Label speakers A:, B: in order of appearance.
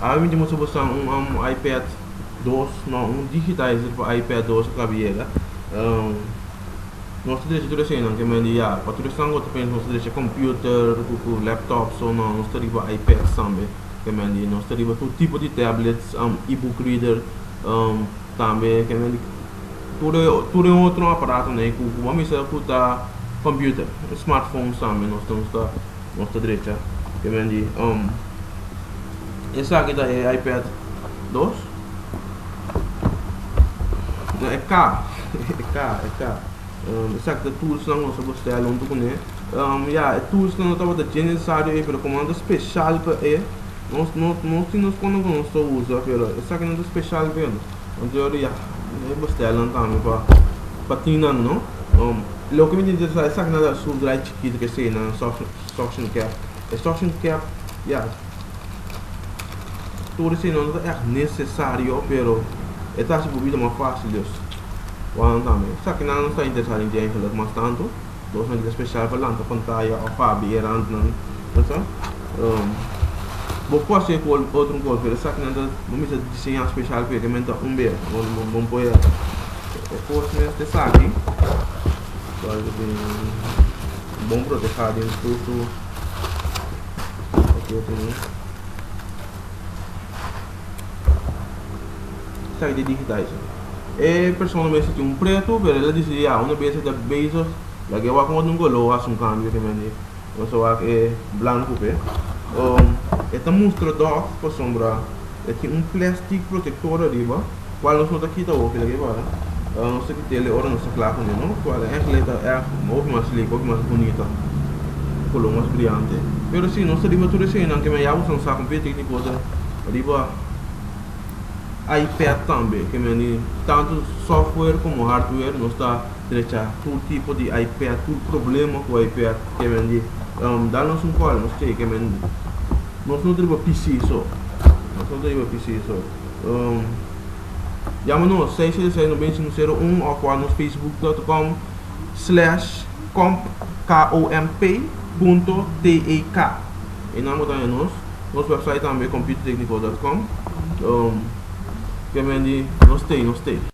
A: Awe mi tin mustra boso un um, iPad 2, no, un digitizer pa iPad 2 ku kabi yega. Um, nos ta drecha tur eseinan ke men di ya, pa tur esnan ku ta pensa nos ta drecha computer ku ku laptops so no, nos ta riba iPads tambe ke men di nos ta riba tur tipo di tablets, um, ebook reader, um, tambe ke men di tur e tur e otro aparatonan ei ku ku bo a mester ku ta computer, smartphones tambe nos ta nos ta nos ta drecha ke men di um esaki ta e iPad 2 no e K e K e K um esaki ta toolsnan ku nos a bestel huntu kuné um ya e toolsnan no tabata dje nesesario ei pero komo nan ta speshal pa e nos nos nos tin nos kono ku nos ta usa pero esaki nan ta speshal pa e anto ya e bestelnan tambe pa pa tin nan no um loke mi ta interesá esaki nan ta schroefdraai chikitu ke esei nan suction cap e suction cap ya tur esei no ta ègt nesesario pero e ta hasi bo bida mas fásil dus wak nan tambe esaki nan no sta interesá den dje eigenlijk mas tantu nos nan kita spesial pa lanta pantaya òf habri e randnan bo sa bo por hasi ku otro kos pero esaki nan ta bo mester diseñá spesial p'e ke men ta un bes bo no por e kos mes ta esaki bon protehá den tur su Esaki ta digitizer. E persona mester tin un pretu, pero el a disidí ya, una bes e ta bezig, laga e wak un otro color, hasi un cambio ke mende. Nos a wak e blanco p'e. E ta mustra dòf pasobra e tin un plastic protector ariba, cual nos no ta kita hopi, laga e para. Nos ta kita el ora nos ta kla kuné, no? Cual eigenlijk e ta erg hopi mas slick, hopi mas bunita, color mas briyante. Pero si, nos ta riba tur eseinan ke men ya usa un sa kompleto tecnico ta riba iPad tambe, ke men di tantu software komo hardware nos ta drecha tur tipo di iPad, tur problema ku iPad, ke men di dal nos un call, nos ke men nos no ta riba PC so, nos no ta riba PC so. Yama nos 676 9501 òf wak nos facebook dot com slash komp K-O-M-P punto T-E-K. Einan bo ta haña nos. Nos website tambe computertecnico dot com. Ke men di nos tei, nos tei.